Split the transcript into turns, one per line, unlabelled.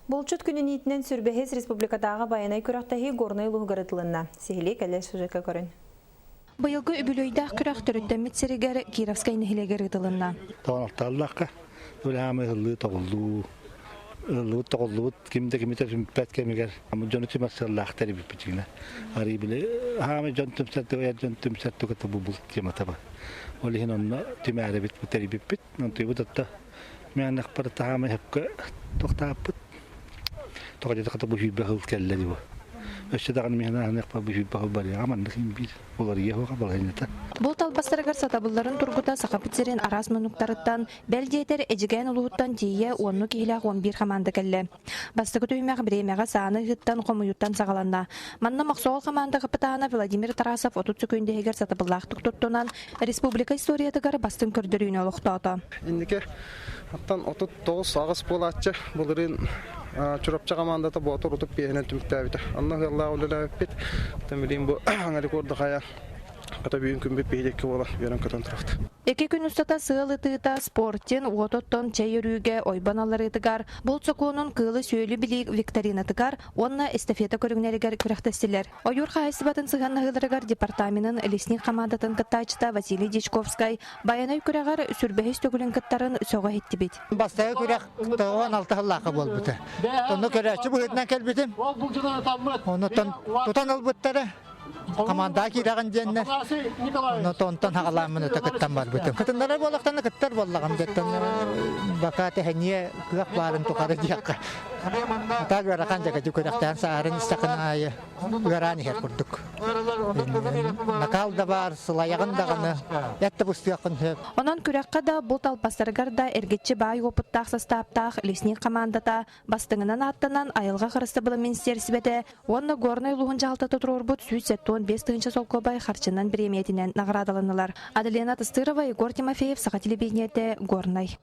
Булчут күнүн иитинэн сүрбэһис республикатааҕы байанай күрэхтэһии Горнай улууһугар ытылынна. Сиһилии кэлэр сюжекка көрүн.
Быйылгы үбүлүөйдээх күрэх төрүттэммит сиригэр Кировскай нэһилиэгэр ыытылынна.
Тоҕоноктооллохха үлэһаамы ыһыллыы тоҕуллуу ыһыллыбыт тоҕуллубут ким да кимитэ түмпэт кэмигэр дьону түмэр сыаллаахтар эбиппитигинэ арыы били хаамы дьон түмсэр эр дьон түмсэр тугата бу булт темата ба ол иһин онно түмээрибит тэрийбиппит онтуйбут отто мээнэхпэр таһаамы хөпкө тохтааппыт тоҕо диэтэххэ бу сүүрбэ сыл кэллэ дии бу өссө даҕаны миэхэ аһыныахпар бу сүүрбэ сыл барыаҕа маннык иһин биир уларыйыа суоҕа балаһыанньата.
Булт албастарыгар сатабылларын тургута Сахабыт сирин араас муннуктарыттан, бэл диэтэр Эдьигээн улууһуттан тиийэ уоннуу киһилээх 11 хамаанда кэллэ. Бастакы түһүмэх бириэмэҕэ сааны ыһыыттан, хомуйууттан саҕаланна. Манна Мохсоҕол хамаанда капитана Владимир Тарасов 30 сөкүүндэ иһигэр сатабыллаахтык туттунан, республика историятыгар бастыҥ көрдөрүүнү олохтоото.
Инники оттон 39 аҕыс буолааччы былырыын Чурапчы хамаандата Боотур утуп биэһинэн түмүктээбитэ. Онно ыаллаах үлэлээбиппит. Оттон билигин бу рекорду хайа хата бүгүн күммүт биһиги буолан үөрэн-көтөн турабыт.
Икки күн устата сыал ытыыта, спортин, уот оттон чэй өрүүгэ, ойбон алларыытыгар, булт сокуонун кыылы-сүөлү билии викторинатыгар уонна эстафета көрүҥнэригэр күрэхтэстилэр. Ойуур хаһаайыстыбатын сыһыаннаһыыларыгар департаменын лесник хамаандатын кыттааччыта Василий Дьячковскай Байанай күрэҕэр сүрбэһис төгүлүн кыттарын сөҕө иһиттибит.
Бастакы күрэх 96 сыллаахха буолбута. Онно көрөөччү быһыытынан кэлбитим. Оннуттан тутан ылбыттара. Командаҕа киирэҕин диэннэр. Онно онтон хаҕалааммын ыта кыттан барбытым. Кытыннарар буоллахтарына кыттар буоллаҕым деттэн бака тэһэниэ кыах баарын тухары диэххэ. Так ыарахан дьэкэдьи күрэхтээн сааһырын истэхин аайы ыараан иһэр курдук. Накал да баар, сылайаҕын даҕаны, эт да быстыаххын сөп.
Онон күрэххэ да, булт албастарыгар да эргиччи баай уопуттаах састааптаах лесник хамаандата бастыҥынан ааттанан Айылҕа харыстабыла министиэристибэтэ уонна Горнай улууһун дьаһалтата туруорбут 175 тыһыынча солкуобай харчынан бириэмийэтинэн наҕараадаланнылар. Аделина Тыстырова, Егор Тимофеев, Саха телевидениетэ, Горнай.